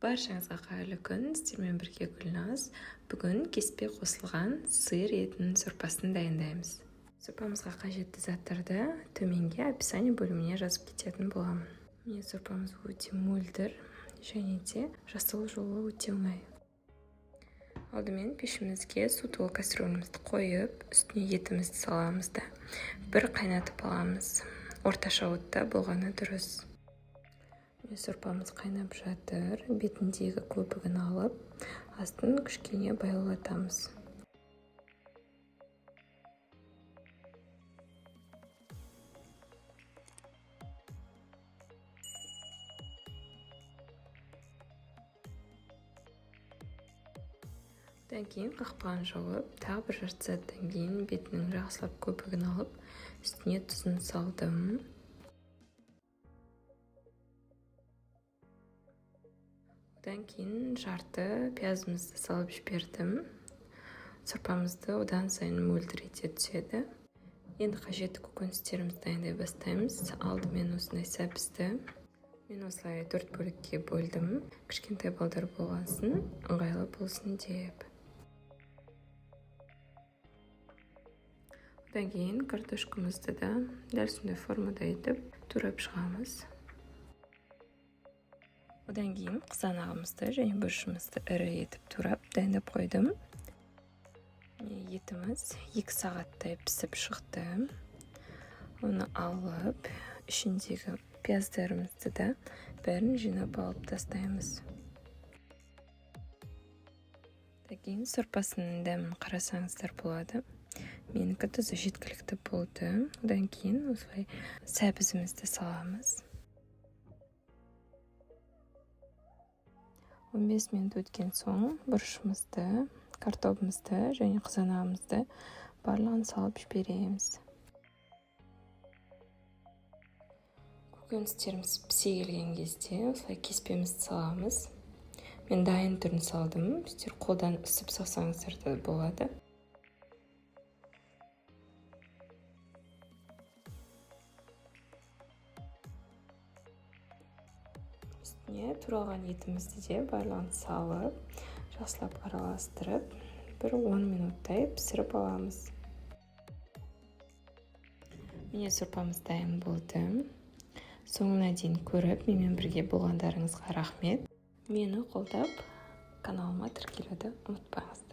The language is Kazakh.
Баршаңызға қайырлы күн! Сіздермен бірге Гүлназ. Бүгін кеспе қосылған сиыр етінің сорпасын дайындаймыз. Сорпамызға қажетті заттарды төменге описание бөліміне жазып кететін боламын. Міне, сорпамыз өте мөлдір және де жасау жолы өте оңай. Алдымен пешімізге су толы кастрюлімізді қойып, үстіне етімізді саламыз да, бір қайнатып аламыз. Орташа отта болғаны дұрыс. Міне, сорпамыз қайнап жатыр. Бетіндегі көбігін алып, астын кішкене байлатамыз. Одан кейін қақпағын жауып, тағы бір жарты сағаттан кейін бетінің жақсылап көбігін алып, үстіне тұзын салдым. Одан кейін жарты пиязымызды салып жібердім. Сорпамызды одан сайын мөлдір ете түседі. Енді қажетті көкөністерімізді дайындай бастаймыз. Алдымен осындай сәбізді мен осылай 4 бөлікке бөлдім, кішкентай балдар болғансын, ыңғайлы болсын деп. Одан кейін картошкамызды да дәл сондай формада етіп турап шығамыз. Одан кейін қызанағымызды және бұрышымызды ірі етіп турап дайындап қойдым. Міне, етіміз 2 сағаттай пісіп шықты. Оны алып, ішіндегі пияздарымызды да бәрін жинап алып тастаймыз. Одан кейін сорпасының дәмін қарасаңыздар болады. Менікі тұзы жеткілікті болды. Одан кейін осылай сәбізімізді саламыз. 15 минут өткен соң бұрышымызды, картобымызды және қызанағымызды барлығын салып жібереміз. Көкөністеріміз пісе келген кезде осылай кеспемізді саламыз. Мен дайын түрін салдым, сіздер қолдан ысып салсаңыздар да болады. Үстіне туралған етімізді де барлығын салып, жақсылап араластырып, бір 10 минуттай пісіріп аламыз. Міне, сорпамыз дайын болды. Соңына дейін көріп, менімен бірге болғандарыңызға рахмет. Мені қолдап, каналыма тіркелуді ұмытпаңыздар.